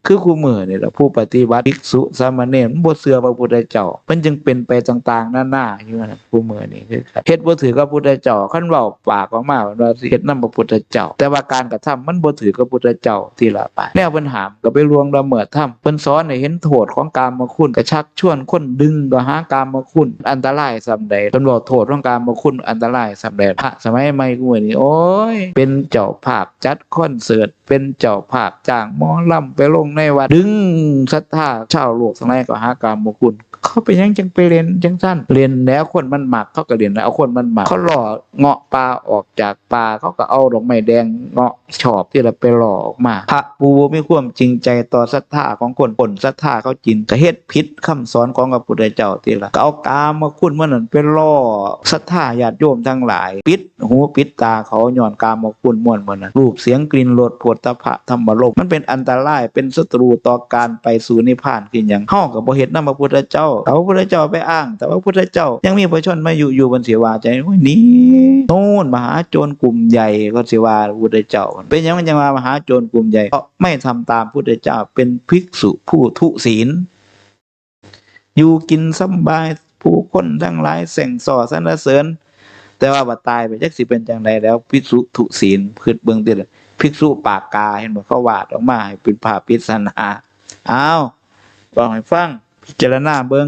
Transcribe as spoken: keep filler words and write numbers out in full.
คือคู่มื้อนี่ล่ะ ผู้ปฏิบัติภิกษุสามเณรมันบ่เชื่อพระพุทธเจ้า มันจึงเป็นไปต่างๆนานาอยู่นั่น คู่มื้อนี่คือกัน เฮ็ดบ่ถือกับพุทธเจ้า คันเว้าปากออกมาว่าสิเฮ็ดนำพระพุทธเจ้า แต่ว่าการกระทำมันบ่ถือกับพุทธเจ้า ที่ละบาด แนวเพิ่นห้ามก็ไปล่วงละเมิดธรรม เพิ่นสอนให้เห็นโทษของกามคุณ ก็ชักชวนคนดึงก็หากามคุณ อันตรายส่ำใด เพิ่นเว้าโทษของกามคุณอันตรายส่ำใด พระสมัยใหม่คู่มื้อนี้ โอ้ย เป็นเจ้าภาพจัดคอนเสิร์ต เป็นเจ้าภาพจ้างหมอลำไปลงในวัด ดึงศรัทธาชาวโลกทั้งหลายก็หากามคุณ เขาเป็นหยังจังไปเล่นจังซั่น เล่นแล้วคนมันมัก เขาก็เล่นแล้วเอาคนมันมัก เขาล่อเงาะป่าออกจากป่า เขาก็เอาดอกไม้แดงเงาะชอบที่ละไปล่อออกมา พระผู้บ่มีความจริงใจต่อศรัทธาของคน คนศรัทธาเขาจริง ก็เฮ็ดผิดคำสอนของพระพุทธเจ้าที่ละ ก็เอากามคุณหมู่นั้นไปล่อศรัทธาญาติโยมทั้งหลาย ปิดหูปิดตาเขาย้อนกามคุณหมู่นั้น รูปเสียงกลิ่นรสโผฏฐัพพะธรรมารมณ์ มันเป็นอันตราย เป็นศัตรูต่อการไปสู่นิพพาน คือหยัง เฮาก็บ่เฮ็ดนำพระพุทธเจ้า เอาพระพุทธเจ้าไปอ้าง แต่ว่าพระพุทธเจ้ายังมีพระชนมายุอยู่ เพิ่นสิว่าจั่งใด โอ้ย นี่ โน่น มหาโจรกลุ่มใหญ่ เพิ่นสิว่าพระพุทธเจ้า เป็นหยังมันจั่งว่ามหาโจรกลุ่มใหญ่ เพราะไม่ทำตามพุทธเจ้า เป็นภิกษุผู้ทุศีล อยู่กินสำบาย ผู้คนทั้งหลายแซ่งซ้อสรรเสริญ แต่ว่าบัดตายไปจักสิเป็นจั่งใดแล้ว ภิกษุทุศีล คิดเบิ่งติล่ะ ภิกษุปากกา เห็นบ่ เขาวาดออกมาให้เป็นภาพปริศนา อ้าว บอกให้ฟัง พิจารณาเบิ่ง